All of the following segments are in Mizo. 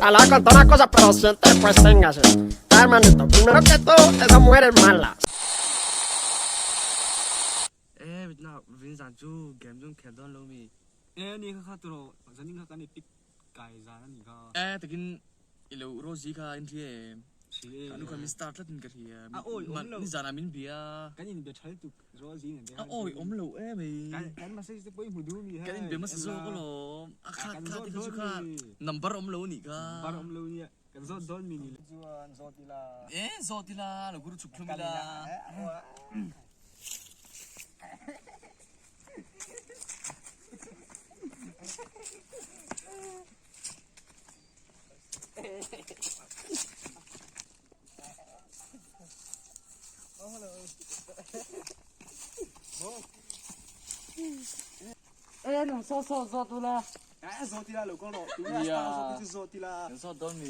A la voy a contar una cosa, pero siente pues téngase. Hermanito, primero que todo, esa mujer es mala. Eh, na vin zan chu game chung khel don lo mi. Eh, ni kha kha turo zanin kha kan i pick kai zan ani kha. Eh, takin ilo Rosie kha in hria em. Hria. Anu kha min star tlat in ka hria. A awi awm lo. Ni zan ah min bia. Kan in be thal tuk Rosie nen te. A awi awm lo em ei. Kan kan message te pawh i hmu duh mi Kan in be hmasa zawk alawm. A khat kha te kha chu kha number awm lo nih kha. Number awm lo nia. Kan zawt dawn mi ni. Chuan zawt ila. Eh, zawt ila lo guru chuk thlum ila. Eh, nang saw saw zawt ula. Eh, zawt ila lo kal rawh. Tunge a star zawk hi chu zawt ila. Kan zawt dawn mi.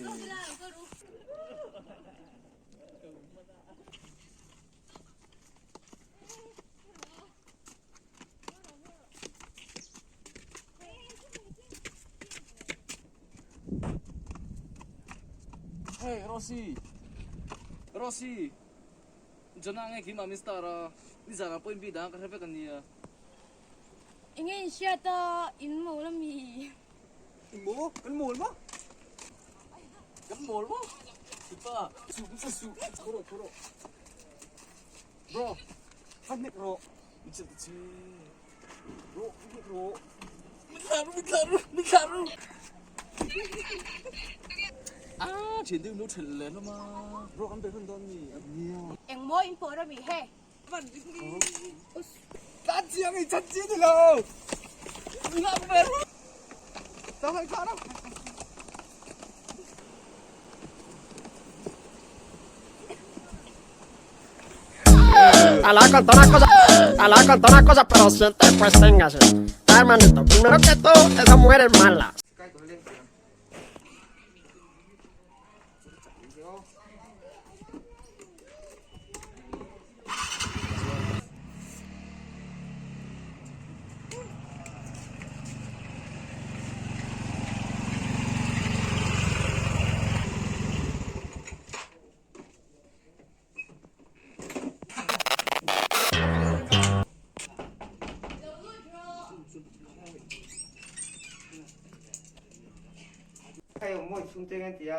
Hey Rosie Rosie Jonah nge khi mami star a nizan ah pawh in bi dang ka hre vek ania. Enge in hriat a in mawl ami? In mawl? Kan mawl maw? Kan mawl maw? Tipa suh sa suh. Tho rawh tho rawh. Bro ka hnek rawh. Min chelh ta che. Bro ka hnek rawh. Min thlah ru min thlah ru min thlah ru. Ah thian deuh no thelh leh hlawm a. Bro kan be hun dawn mi. Nia. Engmaw in pawh rami he. Tan chiang i chan chiang ni lo. Min thlah ru. Tao hai thlah ru. A la voy a contar una cosa, a la voy a contar una cosa, pero siente pues téngase. Hermanito, primero que todo, esa mujer es mala. Hei awm mawi chhung te nge tia?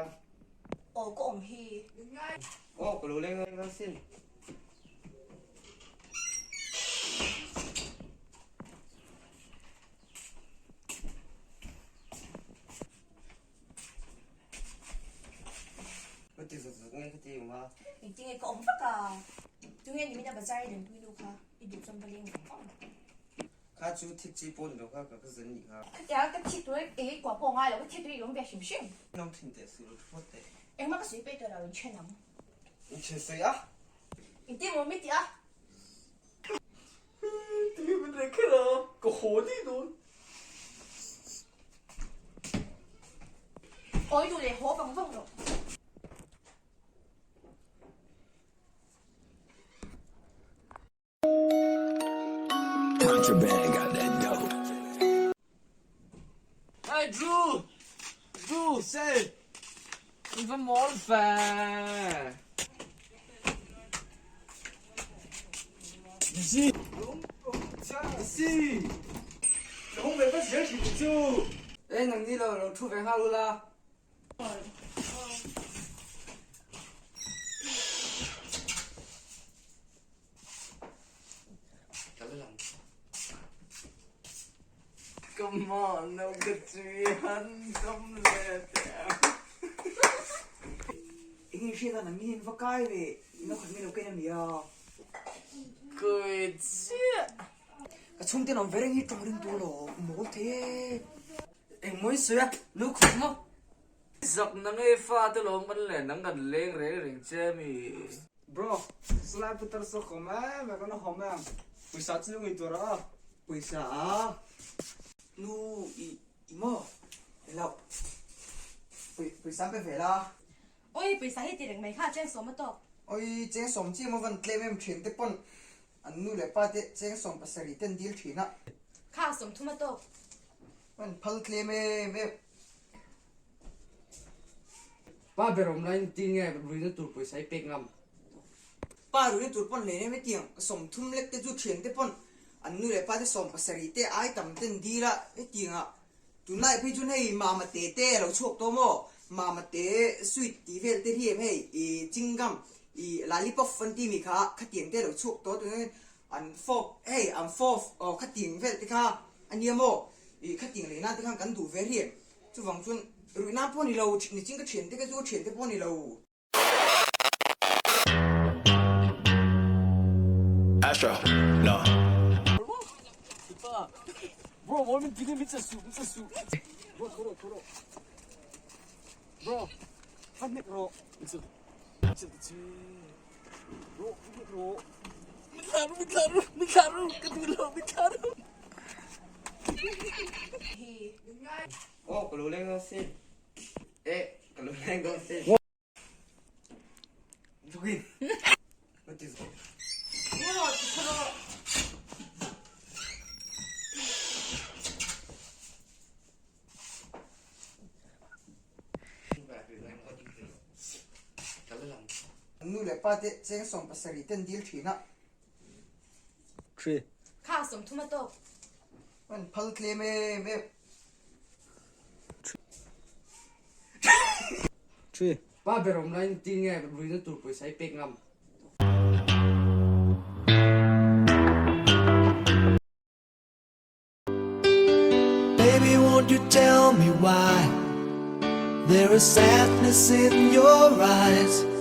Aw ka awm hi. Aw ka lo leng leng asin. Ka ti zut zut nge ka ti awm a. Engtin nge ka awm vak a? Tunge nimin a bazar i lenpui nu kha i duh chuan va leng vang vang. Kha chu thik chi pawh ni lo kha ka ka zen nih kha. Khatiang ka thik tur eng kuah pawh ngai lo ka thik tur i awm ve hrim hrim. Nawm thin teh suh lo phawt teh. Engmah ka sawi peih tawh lo in then ang. In then sawi a? Engtin maw mi ti a? Tui min reng kher a, ka haw daih dawn. Awi duh leh haw vang vang rawh. Contraband got that dope. Hey Drew! Drew! Say! In va mawl ve! Si! Si! Lung ve va zel thin chu! Eh nang ni lo lo thu ve nghal ula. Come on, no ka chui han kam le te. Eng nge hriat a nang hian va kai ve ina khat mai lo ken a nia. Kui chiah. Ka chhungte an awm ve reng hi tawng ring tur alawm mawl thei e. Eng mawi sawi a nu khawp maw. Zak na ngei fa te lawm kan len ang kan leng reng reng che mi. Bro, salai putar saw khawm em em kan hawm em. Pawisa chu ngei tur a. Pawisa a nu i i maw elo pawisa pe ve la. Oi pawisa hi ti reng mai kha cheng sawm a tawk. Oi cheng sawm chiah maw van tlem em thian te pawn an nu leh pa te cheng sawm pasarih ten dil thin a. Kha sawm thum a tawk. Van phal tlem em em. Pa ber awm laiin tin nge ruihna tur pawisa i pek ngam? Pa ruihna tur pawn lei nem hetiang 30 lek te chu thian te pawn an nu leh pa te 70 te ai tam ten dil a hetiang ah tunlai phei chuan hei mama te te a lo chhuak tawh maw mama te sweet tih vel te hi em hei i chingam i lollipop an tih mi kha khatiang te a lo chhuak tawh tunah An fawp, hei an fawp aw khatiang vel te kha a nia maw? Ih khatiang leh nan te khan kan duh ve riam. Chuvang chuan ruih nan pawh a ni lo, nichin ka thian te kha chu thian te pawh a ni lo. Astro, no. Bro, mawi min ti ni min che suh, min che suh. Bro, tho rawh, tho rawh. Bro, va hnek rawh. Min che, min che ta che. Bro, va hnek rawh. Min thlah ru, min thlah ru, min thlah ru, ka duh lo, min thlah ru. Aw, ka lo leng dawn sin. Eh, ka lo leng dawn sin. Zukin. Nu leh pa te cheng 70 ten dil thin a. Kha 30 a tawk. An phal tlem em em. Pa ber awm laiin tin nge ruihna tur pawisa i pek ngam? Baby won't you tell me why There is sadness in your eyes?